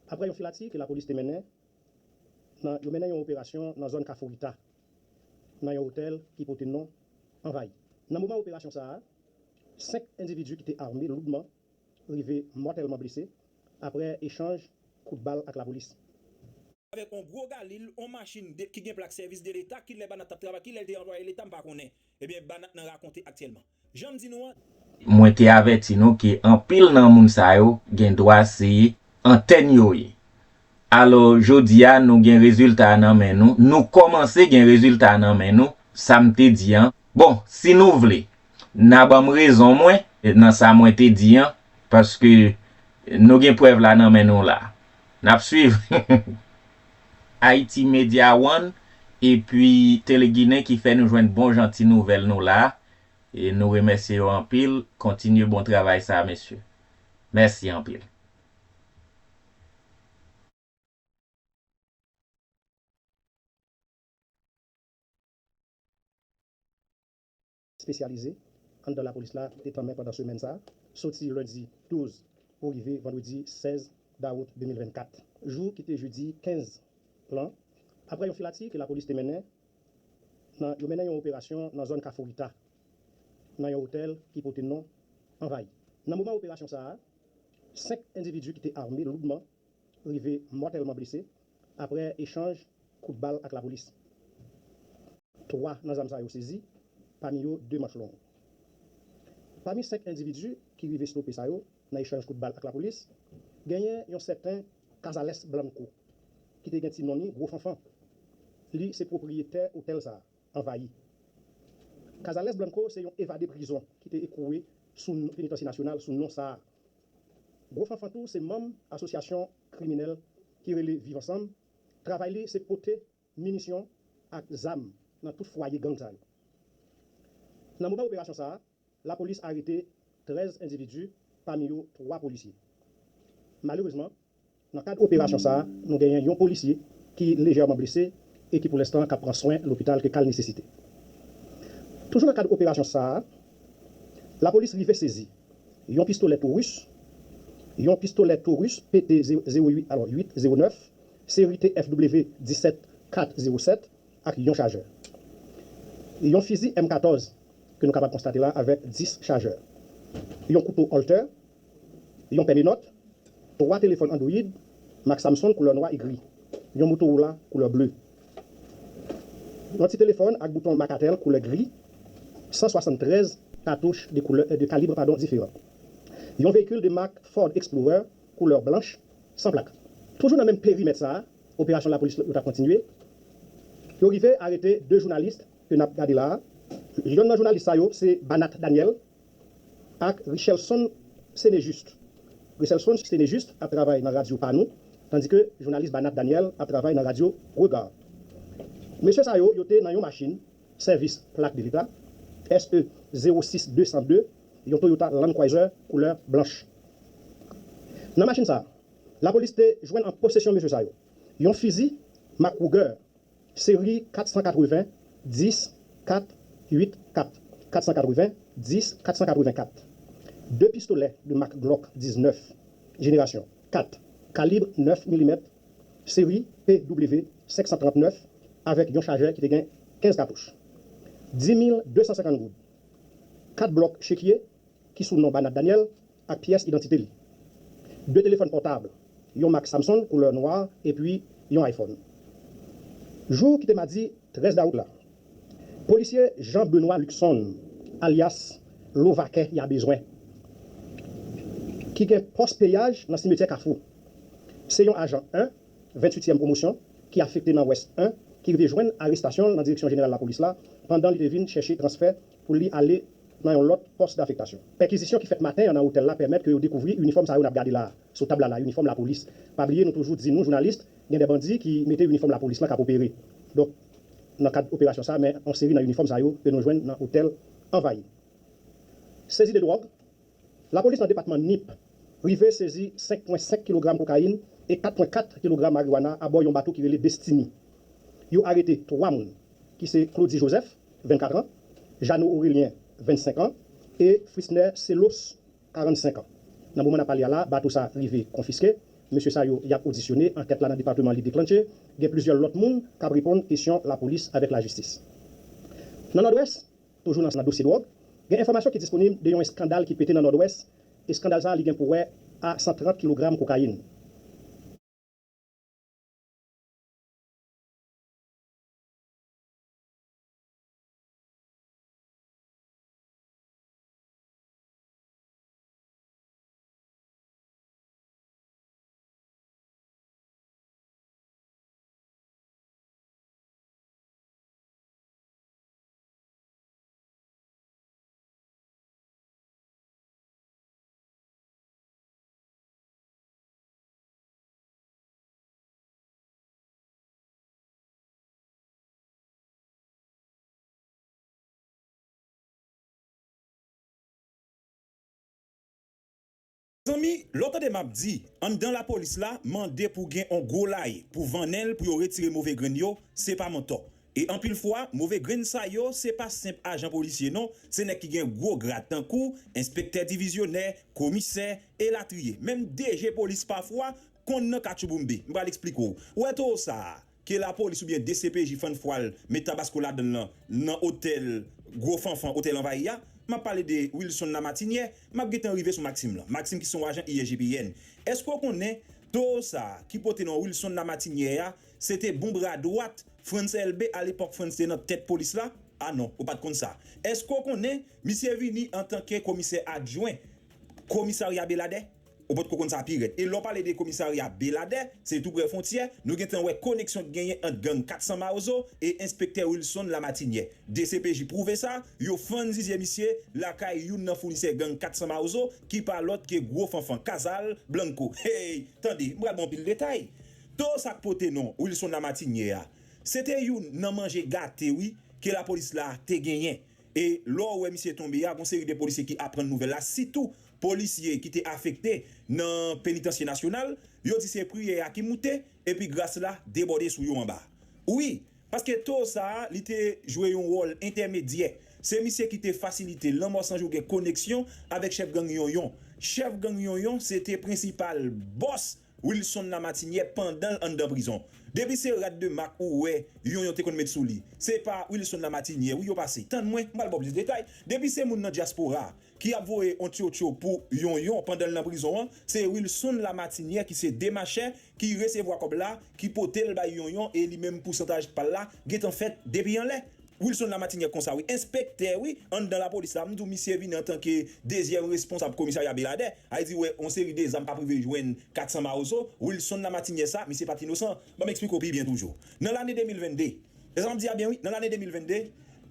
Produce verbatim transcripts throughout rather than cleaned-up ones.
Apre yon filatri ke lapolis te mennen, nan, yo mennen yon operasyon nan zòn Kafou Rita, nan yon otèl ki pote non Anvayi. Nan moman operasyon sa a, senk endividi ki te ame loudman rive mòtèlman blese apre echanj kout bal ak lapolis. Avèk yon gwo galil, yon machin de, ki gen plak sèvis de leta, kilè Banat t ap travay, kilè l te anplwaye leta, m pa konnen. Ebyen, Banat nan rakonte aktyèlman. Jan m di nou an. Mwen te avèti nou ke anpil nan moun sa yo gen dwa se antèn yo ye. Alò, jodi a, nou gen rezilta a nan men nou. Nou kòmanse gen rezilta a nan men nou. Sa m te di an. Bon, si nou vle, n a ban m rezon mwen nan sa mwen te di an, paske nou gen prèv la nan men nou la. N ap swiv. Haiti Media One epi Tele Ginen ki fè nou jwenn bon jan ti nouvèl nou la. E nou remèsye yo anpil. Kontinye bon travay sa, mesye. Mèsi anpil. Espesyalize anndan lapolis la te tanmen pandan semèn sa a, soti lendi douz pou rive vandredi sèz dawout de mil vennkat, jou ki te jedi kenz lan, apre yon filatri ke lapolis te mennen, nan, yo mennen yon operasyon nan zòn Kafou Rita, nan yon otèl ki pote non Anvayi. Nan moman operasyon sa a, senk endividi ki te ame loudman rive mòtèlman blese apre echanj kout bal ak lapolis. Twa nan zam sa yo sezi, pami yo de manch long. Pami senk endividi ki rive stope sa yo nan echanj kout bal ak lapolis, genyen yon sèten Kazales Blanco, ki te gen ti non li Gwo Fanfan. Li se pwopriyetè otèl sa a, Anvayi. Kazales Blanco se yon evade prizon ki te ekwoule sou penitansye nasyonal sou non sa a. Gwo Fanfan tou se manm asosyasyon kriminèl ki rele Viv Ansanm. Travay li se pote minisyon ak zam nan tout fwaye gang sa yo. Nan moman operasyon sa a, lapolis arete trèz endividi, pami yo twa polisye. Malerezman, nan kad operasyon sa a, nou genyen yon polisye ki lejèman blese e ki pou lenstan k ap pran swen lopital ke ka l nesesite. Toujou nan kad operasyon sa a, lapolis rive sezi yon pistolè Taurus, yon pistolè Taurus P T zewo uit, alò, uit zewo nèf, seri T F W disèt kat zewo sèt, ak yon chajè. Yon fizi M katòz ke nou kapab konstate la avèk dis chajè. Yon kouto Holter, yon pè menòt, twa telefòn Android, mak Samsung koulè nwa e gri, yon Motorola koulè ble. Yon ti telefòn ak bouton Macatel koulè gri, san swasanntrèz katouch de koulè, de kalib, padon, diferan. Yon veyikil de mak Ford Explorer koulè blanch, san plak. Toujou nan menm perimèt sa a, operasyon lapolis yo t ap kontinye. Yo rive arete de jounalis ke n ap gade la a. Yonn nan jounalis sa yo se Banat Daniel ak Richelson Senejuste. Richelson Senejuste ap travay nan radyo pa nou, tandike jounalis Banat Daniel ap travay nan radyo Regard. Mesye sa yo, yo te nan yon machin sèvis plak de leta, S E zewo sis de san de, yon Toyota Land Cruiser koulè blanch. Nan machin sa a, lapolis te jwenn an posesyon mesye sa yo yon fizi mak Ruger, seri kat san katreven, dis, kat, uit, kat, kat san katreven, dis, kat san katreven kat, de pistolè de mak Glock diznèf, jenerasyon kat, kalib nèf milimèt, seri P W senk san trannèf, avèk yon chajè ki te gen kenz katouch, dis mil de san senkant goud, kat blòk chekye ki sou non Banat Daniel ak pyès idantite li, de telefòn pòtab, yon mak Samsung koulè nwa epi yon iPhone. Jou ki te madi trèz dawout la, polisye Jean Benoît Luckson, alyas Lovakè y a bezwen, ki gen pòs peyaj nan simetyè Kafou, se yon ajan en, venntuityèm pwomosyon, ki afekte nan Wès en, ki rive jwenn arestasyon l nan direksyon jeneral lapolis la pandan li te vin chèche transfè pou li ale nan yon lòt pòs dafektasyon. Pèkizisyon ki fèt maten an nan otèl la pèmèt ke yo dekouvri inifòm sa yo n ap gade la a, sou tab la la, inifòm lapolis. Pa bliye nou toujou di nou, jounalis, gen de bandi ki mete inifòm lapolis lan k ap opere. Donk, nan kad operasyon sa a, men yon seri nan inifòm sa yo ke nou jwenn nan otèl Anvayi. Sezi de dwòg, lapolis nan depatman Nip rive sezi senk pwen senk kilogram kokayin e kat pwen kat kilogram mariwana abò yon bato ki rele Destiny. Yo arete twa moun, ki se Claudy Joseph, vennkat an, Jeannot Aurélien, vennsenk an, e Frisner Celos, karannsenk an. Nan moman n ap pale a la, bato sa rive konfiske, Mesye sa yo y ap odisyone, ankèt la nan depatman li deklanche, gen plizyè lòt moun k ap reponn kesyon lapolis avèk lajistis. Nan Nòdwès, toujou nan, nan dosye dwòg, gen enfòmasyon ki disponib de yon eskandal ki pete nan Nòdwès. Eskandal sa a, li gen pou wè a san trant kilogram kokayin. Zanmi, lè w tande m ap di, anndan lapolis la, mande pou gen on gwo lay pou vannen l, pou yo retire move grenn yo, se pa mantò. E anpil fwa, move grenn sa yo, se pa senp ajan polisye non, se nèg ki gen gwo grad tankou enspektè divizyonè, komisè, elatriye. Menm D G polis pafwa konn nan katchouboumbe. M pral eksplike w. Ou wè towo sa a, ke lapolis oubyen D C P J fann fwa l met Tabasco ladan l lan, nan otèl Gwo Fanfan, otèl anvayi a, m ap pale de Wilson Lamartinière, m ap gentan rive sou Maxime lan. Maxime ki se yon ajan I S G P N. Èske w konnen towo sa a ki pote non Wilson Lamartinière a, se te bon bra dwat Frantz Elbé alepòk Frantz te nan tèt polis la? A non, ou pa t konn sa. Èske w konnen misye vini antanke komisè adjwen komisarya Beladè? Ou potko konn sa pi rèd. E lè w pale de komisarya Beladè, se tou prè fwontyè, nou gentan wè koneksyon ki genyen ant gang kat san Mawozo e enspektè Wilson Lamartinière. D C P J pwouve sa, yo fann zizye misye lakay youn nan founisè gang kat san Mawozo, ki pa lòt ke Gwo Fanfan, Kazal Blanco. Hey, tande, m pral ba w anpil detay. Towo sa k pote non Wilson Lamartinière a, se te youn nan manje gate, wi, ke lapolis la te genyen. E lè w wè misye tonbe a, gon seri de polisye ki aprann nouvèl la, sitou polisye ki te afekte nan Penitansye Nasyonal, yo di se priyè a ki moute, epi gras la debòde sou yo anba. Wi, paske towo sa a, li te jwe yon wòl entèmedyè. Se misye ki te fasilite lanmò Sanjou gen koneksyon avèk chèf gang Yonyon. Chèf gang Yonyon, se te prensipal bòs Wilson Lamartinière pandan l anndan prizon. Depi se rad de mak ou wè Yonyon te konn met sou li, se pa Wilson Lamartinière wi yo pase. Tann mwen, m pral ba w plis detay. Depi se moun nan dyaspora ki ap voye on tchotcho pou Yonyon pandan l nan prizon an, se Wilson Lamartinière ki se demachè ki resevwa kòb la, ki pote l bay Yonyon e li menm pousantaj pa l la gentan fèt depi anlè. Wilson Lamartinière konsa wi, enspektè wi, anndan lapolis la, m di w misye vini antanke dezyèm responsab komisarya Beladè, a di wè on seri de zam k ap rive jwenn kat san Mawozo, Wilson Lamartinière sa, misye pa t inosan. Ban m eksplike w pi byen toujou. Nan lane de mil venn de, e sa m ap di a byen wi, nan lane de mil venn de,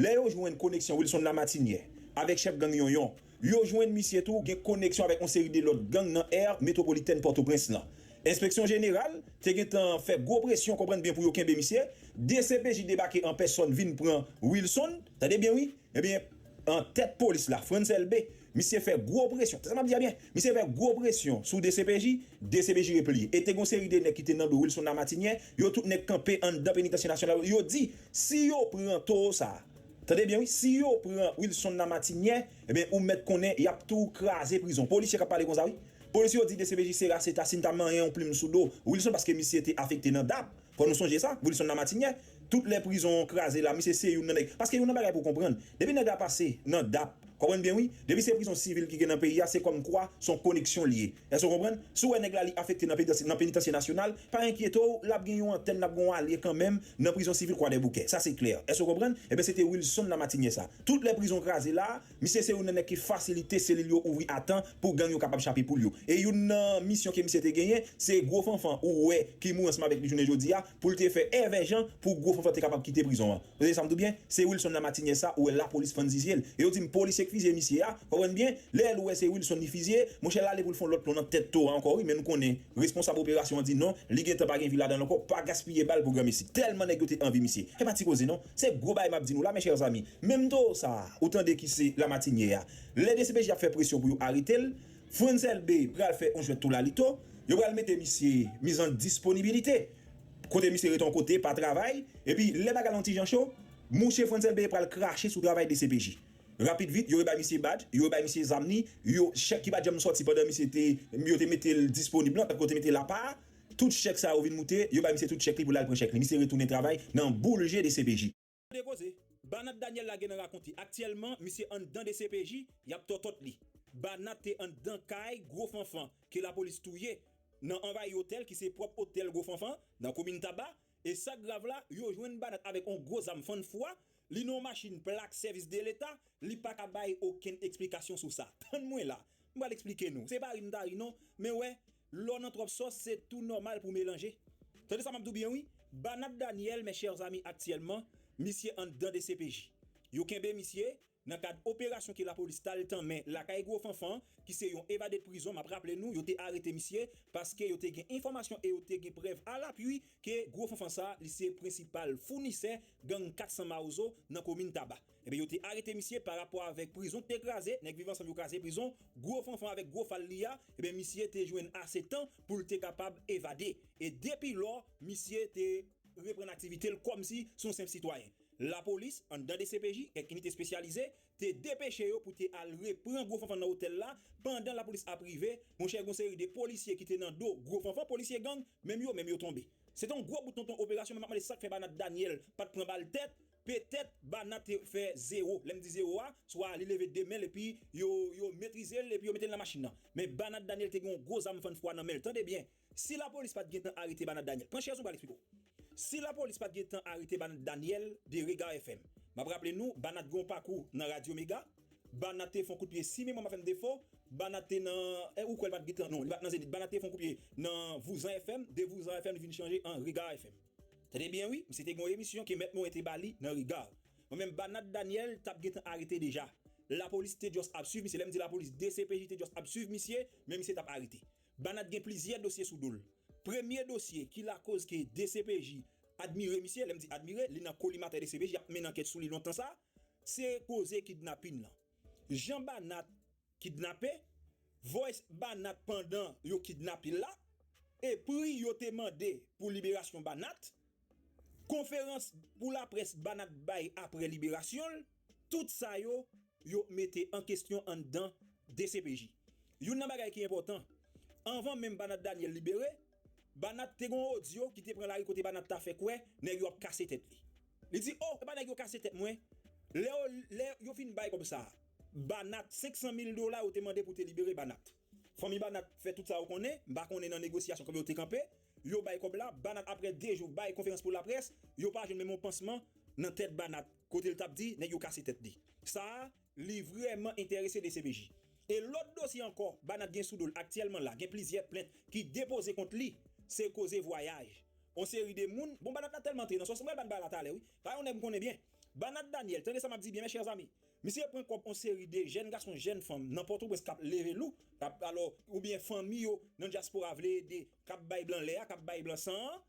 lè yo jwenn koneksyon Wilson Lamartinière avèk chèf gang Yonyon, yo jwenn misye tou gen koneksyon avèk on seri de lòt gang nan air métropolitaine Pòtoprens lan. Enspeksyon Jeneral te gentan fè gwo presyon, konprann byen, pou yo kenbe misye. D C P J debake an pèsòn vin pran Wilson. Tande byen wi. Ebyen, an tèt polis la, Frantz Elbé, misye fè gwo presyon. Tande sa m ap di a byen. Misye fè gwo presyon sou D C P J, D C P J repliye. E te gon seri de nèg ki te nan do Wilson Lamartinière, yo tout nèg kanpe anndan Penitansye Nasyonal. Yo di, si yo pran towo sa a, tande byen wi, si yo pran Wilson Lamartinière, ebyen, ou mèt konnen y ap tou kraze prizon. Polisye k ap pale konsa wi. Polisye yo di D C P J se rase ta si n ta manyen yon plim sou do Wilson paske misye te afekte nan dap. Fò nou sonje sa, Wilson Lamartinière, tout lè prizon an kraze la, misye se youn nan nèg. Paske youn nan bagay pou w konprann, depi nèg la pase nan dap, konprann byen wi, depi se prizon sivil ki gen nan peyi a, se kòmkwa se yon koneksyon l ye. Èske w konprann? Si w wè nèg la li afekte nan penitansye, nan Penitansye Nasyonal, pa enkyete w, l ap gen yon antèn, l ap gen yon alye kanmenm nan prizon sivil Kwadèboukè. Sa se klè. Èske w konprann? Ebyen, se te Wilson Lamartinière sa. Tout lè prizon kraze la, misye se youn nan nèg ki fasilite selil yo ouvri a tan pou gang yo kapab chape poul yo. E youn nan misyon ke misye te genyen, se Gwo Fanfan ou wè ki mouri ansanm avèk li jounen jodi a, pou l te fè èvè jan pou Gwo Fanfan te kapab kite prizon an. Ou tande sa m di w byen? Se Wilson Lamartinière sa ou wè lapolis fann zizye l. E yo di m polisye k fizye misye a, konprann byen, lè l wè se Wilson li fizye, monchè l ale pou l fè yon lòt plon nan tèt towo a ankò wi, men nou konnen responsab operasyon an di non, li gentan pa gen vi ladan l ankò, pa gaspiye bal pou granmesi. Tèlman nèg yo te anvi misye. E pa ti koze non. Se gwo bagay m ap di nou la, mes chers amis. Menm towo sa a, ou tande ki se Lamartinière a. Lè D C P J ap fè presyon pou yo arete l, Frantz Elbé pral fè on jwèt tou lalito, yo pral mete misye mise en disponibilité. Kote misye rete yon kote, pa travay, epi lè bagay la yon ti jan cho, mouche Frantz Elbé pral krache sou travay D C P J. Rapid vit, yo rebay misye badj, yo rebay misye zam li, yo chèk ki pa t janm sòti pandan misye te, yo te mete l disponib lan, tankou yo te mete l apa. Tout chèk sa yo vin moute, yo bay misye tout chèk li pou l al pran chèk li. Misye retounen travay nan boul je de C P J. Tande koze, Banat Daniel la gen nan rakonte. Aktyèlman, misye anndan de C P J, y ap tòtòt li. Banat te anndan kay Gwo Fanfan, ke lapolis touye, nan anvayi otèl ki se pwòp otèl Gwo Fanfan, nan komin Taba. E sa k grav la, yo jwenn Banat avèk yon gwo zam fann fwa, li nan yon machin plak sèvis de leta, li pa ka bay okenn eksplikasyon sou sa. Tann mwen la, m pral eksplike nou. Se pa ri m ta ri non, men wè, lè w nan twòp sòs, se tou nòmal pou w melanje. Tande sa m ap di w byen wi, Banat Daniel, mes chers amis, aktyèlman, misye anndan de C P J. Yo kenbe misye nan kad operasyon ke lapolis t al tanmen lakay Gwo Fanfan, ki se yon evade de prizon, m ap raple nou, yo te arete misye paske yo te gen enfòmasyon e yo te gen prèv alapui ke Gwo Fanfan sa, li se prensipal founisè gang kat san Mawozo nan komin Taba. Ebyen, yo te arete misye pa rapò avèk prizon k te kraze, nèg Viv Ansanm yo kraze prizon, Gwo Fanfan avèk gwo fal li a, ebyen, misye te jwenn ase tan pou l te kapab evade. E depi lò, misye te reprann aktivite l kòmsi se yon senp sitwayen. Lapolis, anndan de C P J, kèk inite espesyalize, te depeche yo pou te al repran Gwo Fanfan nan otèl la. Pandan lapolis ap rive, monchè, gen yon seri de polisye ki te nan do Gwo Fanfan, polisye gang, menm yo menm yo tonbe. Se te yon gwo bout tonton operasyon, men m ap mande sa k fè Banat Daniel pa t pran bal tèt. Petèt Banat te fè zewo. Lè m di zewo a, swa li leve de men l epi yo, yo metrize l epi yo mete l nan machin nan. Men Banat Daniel te gen yon gwo zam fann fwa nan men l. Tande byen, si lapolis pa t gentan arete Banat Daniel, pran chèz ou, m pral eksplike w. Si lapolis pa t gentan arete Banat Daniel de Rega F M, m ap raple nou, Banat gen yon pakou nan Radyo Mega, Banat te fè yon kout pye, si memwa m pa fè m defo, Banat te nan, eh, ou kwè l pa t gentan, non, li pa t nan Zenith. Banat te fè yon kout pye nan Vouzan F M, de Vouzan F M li vin chanje an Rega F M. Tande byen wi, misye te gen yon emisyon ke Mèt Moren te ba li nan Rega. Mwen menm, Banat Daniel t ap gentan arete deja. Lapolis te just ap swiv misye. Lè m di lapolis, D C P J te just ap swiv misye, men misye t ap arete. Banat gen plizyè dosye sou do l. Premye dosye ki lakoz ke D C P J admire misye, lè m di admire, li nan kolimatè D C P J, y ap mennen ankèt sou li lontan sa, se koze kidnapin lan. Jan Banat kidnape, voice Banat pandan yo kidnape l la, e pri yo te mande pou liberasyon Banat, konferans pou laprès Banat bay apre liberasyon l, tout sa yo, yo mete an kesyon anndan D C P J. Youn nan bagay ki enpòtan, anvan menm Banat Daniel libere, Banat te gen yon odyo ki te pran lari kote Banat ta fè kwè nèg yo ap kase tèt li. Li di, "O, e pa nèg yo kase tèt mwen." Lè yo, lè yo fin bay kòb sa a, Banat, senk san mil dola yo te mande pou te libere Banat. Fanmi Banat fè tout sa yo konnen, m pa konnen nan negosyasyon kòb yo te kanpe, yo bay kòb la, Banat apre de jou bay konferans pou laprès, yo pa jwenn menm yon pansman nan tèt Banat, kote l t ap di nèg yo kase tèt li. Sa a, li vrèman enterese D C P J. E lòt dosye ankò, Banat gen sou do l aktyèlman la, gen plizyè plent ki depoze kont li, se koze vwayaj. Yon seri de moun, bon, Banat la tèlman antre nan sòs, mwen ban bagay la talè wi. Pa yon nèg m konnen byen. Banat Daniel, tande sa m ap di byen, mes chers amis. Misye pran kòb yon seri de jèn gason, jèn fanm nan Pòtoprens k ap leve lou, k ap, alò, oubyen fanmi yo nan dyaspora vle ede, k ap bay blan lè a, k ap bay blan san an.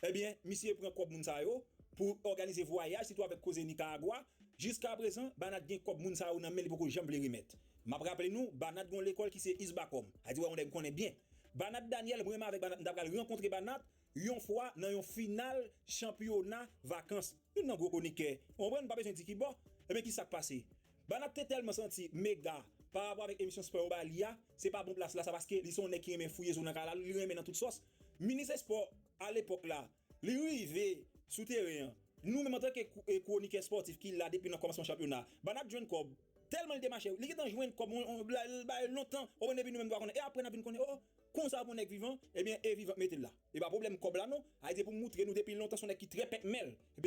Ebyen, misye pran kòb moun sa yo pou òganize vwayaj, sitou avèk koze Nikaragwa. Jiskaprezan, Banat gen kòb moun sa yo nan men, li poko janm vle remèt. M ap raple nou, Banat gen yon lekòl ki se ISBACOM. Sa di w yon nèg m konnen byen. Banat Daniel, mwen menm avèk Banat, m ta pral rankontre Banat yon fwa nan yon final chanpyona vakans. Youn nan gwo kwonikè, ou konprann, m pa bezwen di ki bò. Ebyen, ki sa k pase? Banat te tèlman santi mega pa rapò avèk emisyon spò yo ba li a, se pa bon plas la sa, paske li se yon nèg ki renmen fouye zo nan kala, li renmen nan tout sòs. Minis espò alepòk la, li rive sou teren an. Nou menm antanke kwo-, e, kwonikè espòtif ki la depi nan kòmansman chanpyona, Banat jwenn kòb. Tèlman li te mache, li gentan jwenn kòb, on, on, la, la, bay lontan, ou konprann, epi nou menm nou pa konnen. E apre n ap vin konnen, o, konsa pou nèg Vivan, ebyen, e Vivan k mete l la. E pa pwoblèm kòb la non. Sa vle di pou moutre nou depi lontan se yon nèg ki trè pèkmèl. Epi